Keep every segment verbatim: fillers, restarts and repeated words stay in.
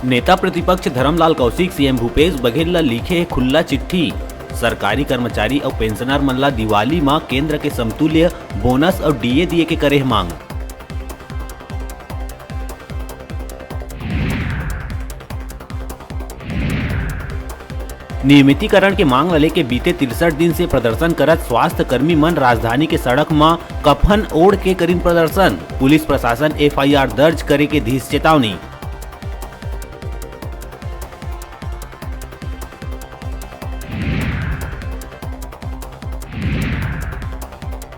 नेता प्रतिपक्ष धरमलाल कौशिक सीएम भूपेश बघेल ल लिखे हे खुल्ला चिट्ठी। सरकारी कर्मचारी अउ पेंशनर मन ल दिवाली म केंद्र के समतुल्य बोनस अउ डीए दिए के करे हे मांग। नियमितीकरण के मांग ल लेके बीते तिरसठ दिन से प्रदर्शन करत स्वास्थ्य कर्मी मन राजधानी के सड़क म कफन ओढ़ के करिन प्रदर्शन। पुलिस प्रशासन एफआईआर दर्ज करे के दीस चेतावनी।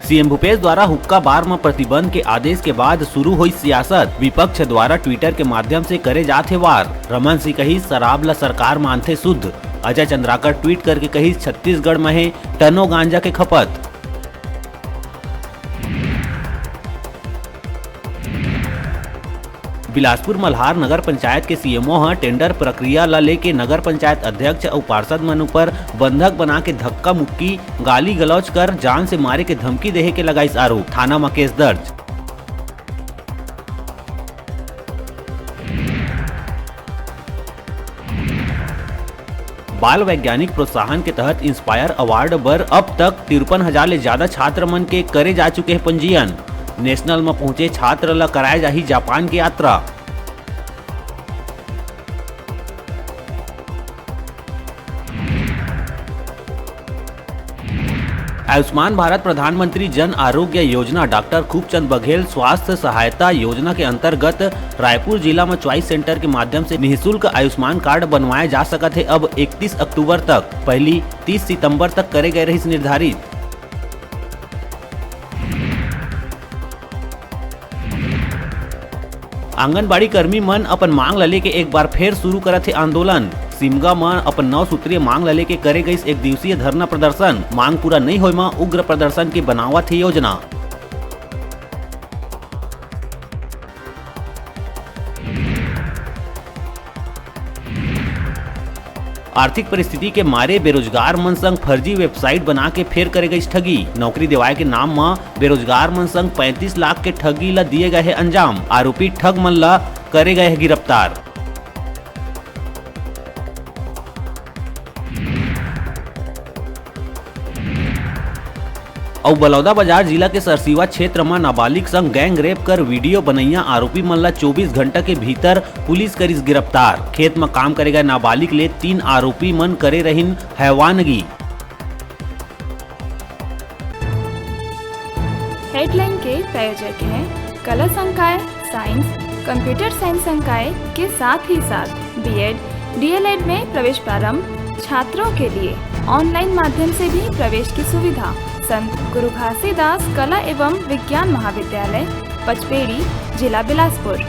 सीएम भूपेश द्वारा हुक्का बार म प्रतिबंध के आदेश के बाद शुरू होइस सियासत। विपक्ष द्वारा Twitter के माध्यम से करे जात हे वार। रमन सिंह कहिस, शराब ल सरकार मानथे शुद्ध। अजय चंद्राकर tweet करके कहिस, छत्तीसगढ़ म हे टनो गांजा के खपत। बिलासपुर मल्हार नगर पंचायत के सीएमओ ह टेंडर प्रक्रिया ल लेके नगर पंचायत अध्यक्ष अउ पार्षद मन ऊपर बंधक बना के धक्का मुक्की, गाली गलौज कर जान से मारे के धमकी देहे के लगाइस आरोप। थाना म केस दर्ज। बाल वैज्ञानिक प्रोत्साहन के तहत इंस्पायर अवार्ड बर अब तक तिरपन हजार ले ज्यादा छात्र मन के करे जा चुके हे पंजीयन। नेशनल म पहुंचे छात्र ल कराए जाही जापान के यात्रा। आयुष्मान भारत प्रधानमंत्री जन आरोग्य योजना डॉक्टर खूबचंद बघेल स्वास्थ्य सहायता योजना के अंतर्गत रायपुर जिला म च्वाइस सेंटर के माध्यम से निःशुल्क आयुष्मान कार्ड बनवाए जा सकत हे। अब इकतीस अक्टूबर तक, पहली तीस सितंबर तक करे गए रहिस निर्धारित। आंगनबाड़ी कर्मी मन अपन मांग ल लेके एक बार फेर शुरू करत हे आंदोलन। सिमगा म अपन नौ सूत्रीय मांग ल लेके करे गइस एक दिवसीय धरना प्रदर्शन। मांग पूरा नइ होय म उग्र प्रदर्शन के बनावत हे योजना। आर्थिक परिस्थिति के मारे बेरोजगार मन संग फर्जी वेबसाइट बना के फेर करे गइस ठगी। नौकरी देवाए के नाम म बेरोजगार मन संग पैंतीस लाख के ठगी ल दिए गए हे अंजाम। आरोपी ठग मन ल करे गए हे गिरफ्तार। अउ बलौदाबाजार जिला के सरसीवा क्षेत्र म नाबालिग संग गैंग रेप कर वीडियो बनैया आरोपी मन ल चौबीस घंटा के भीतर पुलिस करिस गिरफ्तार। खेत म काम करे गए नाबालिग ले तीन आरोपी मन करे रहिन हैवानगी। हेडलाइन के प्रायोजक हैं कला संकाय, साइंस, कंप्यूटर साइंस संकाय के साथ ही साथ बीएड, डीएलएड में प्रवेश प्रारंभ, छात्रों के लिए ऑनलाइन माध्यम से भी प्रवेश की सुविधा। संत गुरु घासीदास कला एवं विज्ञान महाविद्यालय, पचपेड़ी, जिला बिलासपुर।